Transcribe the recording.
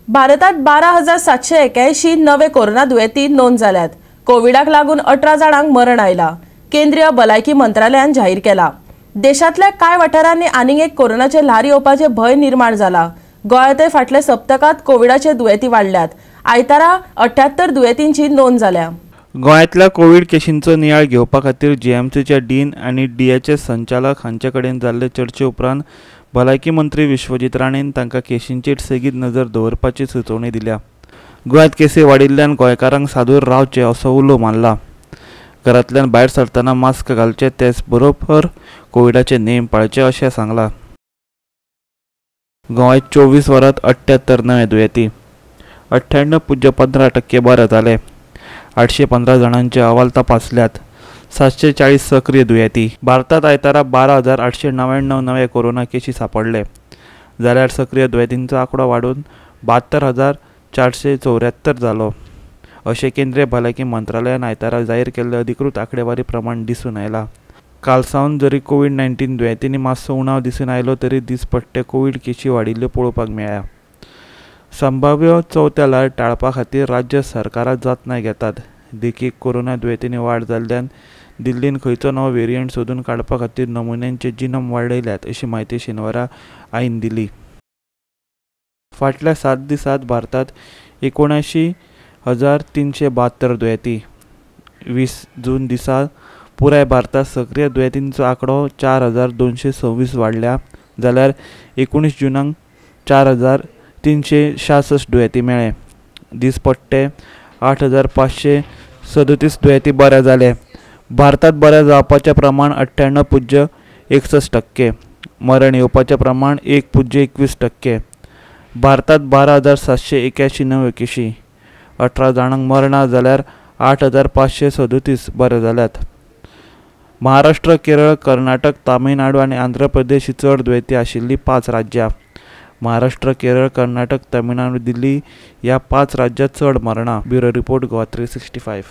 भारतात 12,781 नवे कोरोना दुयेंती नोंद जाल्यात. कोविडाक लागून 18 जाणांक मरण आयला. केंद्रीय भलायकी मंत्रालयान जाहीर केला. देशांतल्या कांय वाठारांनी आनीक एक कोरोनाचे ल्हार येवपाचे भंय निर्माण जाला. गोंयांतय फाटल्या सप्तकांत कोविडाचे दुयेंती वाडल्यात. आयतारा 78 दुयेंतींची नोंद जाल्या. गोंयांतल्या कोवीड केशींचो नियाळ घेवपा खातीर जीएमसीचे डीन आनी डीएचएस संचालक हांचे कडेन जाल्ले चर्चे उपरांत भलायकी मंत्री विश्वजीत राणेन तांकां केशींचेर सेगीत नजर दवरपाची सुचोवणी दिल्या. गोंयांत केसी वाडिल्ल्यान गोंयकारांक सादूर रावचें असो उलो मारला. घरांतल्यान भायर सरतना मास्क घालचें, तेच बरोबर कोविडाचे नेम पाळचे अशें सांगलां. गोंयांत 24 वरांत 78 नवे दुयेंती, 98.15% बरे जाले. 815 जाणांचे अहवाल तपासल्यात. 740 सक्रीय दुयेंती. भारतात आयतारा 12,899 नवे कोरोना केशी सापडले, जाल्यार सक्रीय दुयेंतींचो आंकडो वाडून 72,474 जालो, अशें केंद्रीय भलायकी मंत्रालयान आयतारा जाहीर केल्ले अधिकृत आंकडेवारी प्रमाण दिसून आयला. काल सावन जरी कोवीड-19 दुयेंतींनी मातसो उणाव दिसून आयलो तरी दिसपट्टे कोवीड केशी वाडिल्ल्यो पळोवपाक मेळ्ळ्या. संभाव्य चवथ्या ल्हार टाळपा खातीर राज्य सरकारां जतनाय घेतात. देखीक कोरोना दुयेंतींनी वाड जाल्ल्यान दिल्लीन खंयचो नवो वेरियंट सोदून काडपा खातीर नमुन्यांचे जिनोम वाडयल्यात अशी म्हायती शेनवारा आईन दिली. फाटल्या 7 दिसांत भारतात 79,372 दुयेंती. 20 जून दिसा पुराय भारतात सक्रीय दुयेंतींचो आंकडो 4,226 वाडल्या, जाल्यार 19 जूनाक 4,366 दुयेंती मेळ्ळे. दिसपट्टे 8,537 दुयेंती बरे जाले. भारतात बरे जावपाचें प्रमाण 98.61%, मरण येवपाचें प्रमाण 1.21%. भारतात 12,781 नव्यो केशी, 18 जाणांक मरणां जाल्यार 8,537 बरे जाल्यात. महाराष्ट्र, केरळ, कर्नाटक, तामिळनाडू आनी आंध्र प्रदेश ही चड दुयेंती आशिल्लीं 5 राज्यां. महाराष्ट्र, केरळ, कर्नाटक, तमिळनाडू, दिल्ली ह्या 5 राज्यांत चड मरणां. Bureau report, Goa 365.